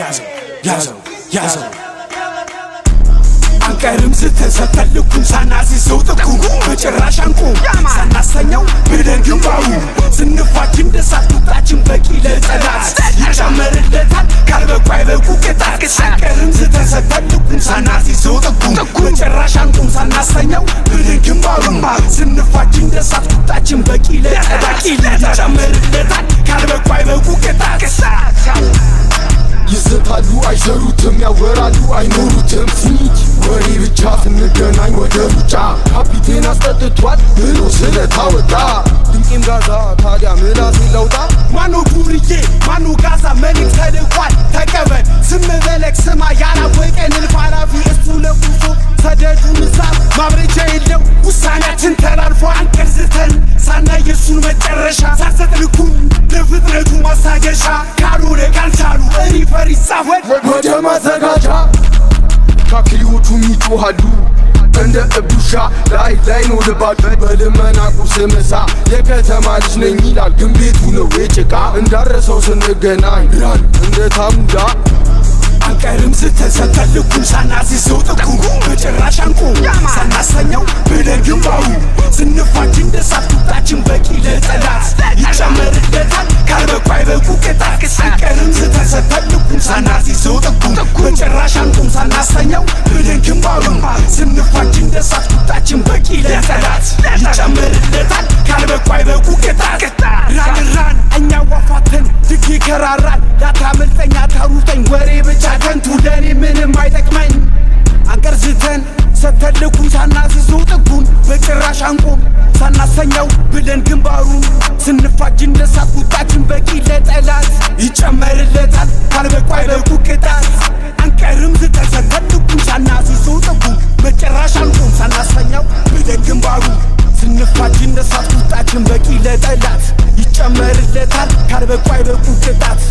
ያዘው ያዘው ያዘው። አንቀርም ስተሰተን ልኩን ሳናስይዘው ጥጉን፣ በጭራሽ አንቆም ሳናሰኘው ብለን ግንባሩ። ስንፋጅ እንደ እሳት፣ ቁጣችን በቂ ለጠላት፣ ይጨመርለታል ካልበቁ አይበቁ ቅጣት። አንቀርም ስተሰተን ልኩን ሳናስይዘው ጥጉን፣ በጭራሽ አንቆም ሳናሰኘው ብለን ግንባሩ። ስንፋጅ እንደ እሳት፣ ቁጣችን በቂ ለጠላት፣ ይጨመርለታል ካልበቁ አይበቁ ቅጣት። ይዝታሉ አይሰሩትም፣ ያወራሉ አይኖሩትም። Snitch ወሬ ብቻ፣ ስንገናኝ ወደ ሩጫ። ካፒቴን አስጠጥቷል ብሎ ስለታወጣ ድንቄም ጋዛ፣ ታዲያ ምላሴ ለውጣ። ማኑ ዱርዬ፣ ማኑ ጋዛ፣ መልእክት ተልኳል ተቀበል። ዝም በለክ ስማ፣ ያላወቀን እልፍ አላፊ እሱ ለቁሶ ሰደዱን እሳት ማብረጃ የለው፣ ውሳኔያችን ተላልፎ። አንቀርዝተን ሳናይ የእሱን መጨረሻ፣ ሳንሰጥ ልኩን ለፍጥነቱ ማስታገሻ፣ ካልሆነ ካልቻሉ refer ይጻፍ ወደ ማዘጋጃ። ካክሊዎቹም ይጮሃሉ እንደ እብድ ውሻ፣ ላይ ላይ ነው ልባችሁ በልመና ቁርስ ምሳ። የከተማ ልጅ ነኝ ይላል ግን ቤቱ ነው የጭቃ። እንዳረሰው ስንገናኝ run እንደ ታሙዳ። አንቀርም ስተሰተን ልኩን ሳናስይዘው ጥጉን፣ በጭራሽ አንቆም ሳናሰኘው ብለን ግንባሩ። ስንፋጅ እንደ እሳት፣ ቁጣችን በቂ ለጠላት፣ ይጨመርለታል ካልበቁ አይበቁ ቅጣት። አንቀርም ስተሰተን ልኩን ሳናስይዘው ጥጉን፣ በጭራሽ አንቆም ሳናሰኘው ብለን ግንባሩ። ስንፋጅ እንደ እሳት፣ ቁጣችን በቂ ለጠላት፣ ይጨመርለታል ካልበቁ አይበቁ ቅጣት። Run run እኛ ዋፋተን ድግ ይከራራል። ላታመልጠኝ አታሩጠኝ፣ ወሬ ብቻ ከንቱ ለእኔ ምንም አይጠቅመኝ። አንቀርዝተን ሰተን ልኩን ሳናስይዘው ጥጉን፣ በጭራሽ አንቆም ሳናሰኘው ብለን ግንባሩን። ስንፋጅ እንደ እሳት፣ ቁጣችን በቂ ለጠላት፣ ይጨመርለታል ካልበቁ አይበቁ ቅጣት። አንቀርም ስተሰተን ልኩን ሳናስይዘው ጥጉን፣ በጭራሽ አንቆም ሳናሰኘው ብለን ግንባሩ። ስንፋጅ እንደ እሳት፣ ቁጣችን በቂ ለጠላት፣ ይጨመርለታል ካልበቁ አይበቁ ቅጣት።